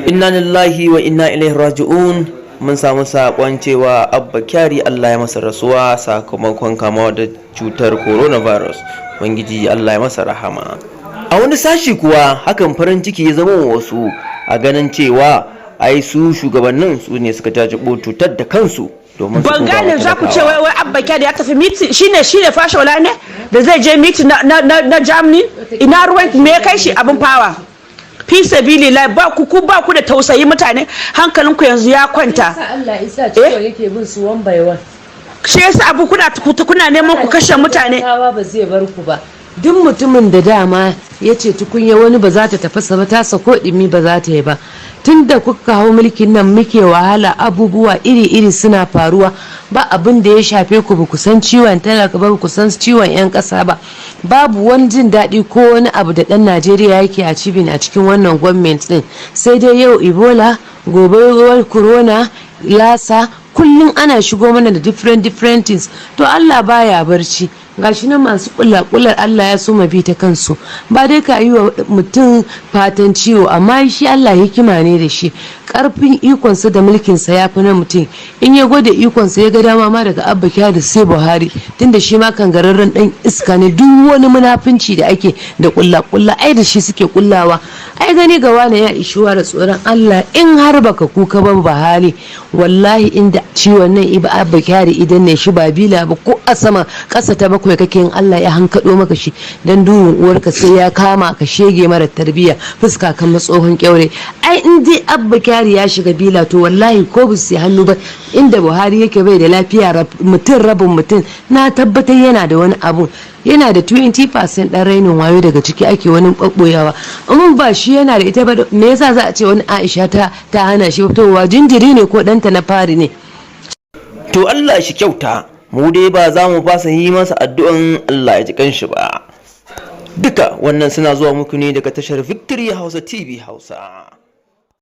Inna lillahi wa inna ilaihi raji'un. Mun samu saƙon cewa Abba Kyari, Allah ya masa rasuwa sakamakon kamawa da cutar coronavirus. Ubangiji Allah ya masa rahama. A wani sashi kuwa, hakan farin ciki ya zama wa wasu a ganin cewa ai su shugabannin su ne suka jajibo cutar da kansu domin su Ban ɗora wa gane za ku ce talakawa. wai Abba Kyari ya tafi meeting, shine Fashola ne da zai je meeting na Germany. Ina ruwan me ya kai shi abin power? Fi sabilillah, ba ku da tausayi. Mutane, hankalinku yanzu ya kwanta. Sa Allah isa ciwon yake bin su one by one. Shi yasa abu kuna neman ku kashe mutane. Talakawa ba zai bar ku ba. Duk mutumin da dama ya ce tukunya wani ba za ta tafasa ba, tasa ko ɗumi ba za ta yi ba. Tun da kuka hau mulkin nan muke wahala, abubuwa iri-iri suna faruwa, ba abin da ya shafe ku. Ba ku san ciwon talaka ba, ba ku san ciwon 'yan ƙasa ba. Babu wani jin daɗi ko wani abu da ɗan Najeriya yake a cibin a cikin wannan gwamnati ɗin, sai dai yau Ebola, gobe corona, lasa, kullum ana shigo mana da different different things. To, Allah baya barci. Gashi nan masu kula kular, Allah ya so bi ta kansu. Ba dai ka yi wa mutum fatan ciwo, amma shi Allah hikima ne da shi. Karfin ikonsa da mulkinsa ya fi na mutum. In ya gwada ikonsa ya ga dama ma, daga Abba da sai Buhari, tunda shi ma kangararren dan iska ne. Duk wani munafunci da ake da kulla kulla, ai da shi suke kullawa. Ai gani ga wani ya ishuwa da tsoron Allah. In har baka kuka ba, Buhari, wallahi inda ciwon nan iba Abba Kyari idan ne shi ba bila ba, ko a sama kasa ta bakwai kake, in Allah ya hankado maka shi, dan duhun uwarka sai ya kama ka. Shege mara tarbiyya, fuska kan tsohon kyaure. Ai in dai Abba Kyari ya shiga bila, to wallahi ko ba su hannu ba, inda Buhari yake bai da lafiya, mutum rabin mutum, na tabbatar yana da wani abu, yana da 20% dan rainin wayo daga ciki ake wani ɓaɓɓoyawa. In ba shi yana da ita ba, me yasa za a ce wani Aisha ta hana shi fitowa? Jinjiri ne ko ɗanta na fari ne? To, Allah shi kyauta. Mu dai ba za mu fasa yi masa addu'an Allah ya ji kanshi ba. Duka wannan suna zuwa muku ne daga tashar Victory Hausa TV Hausa.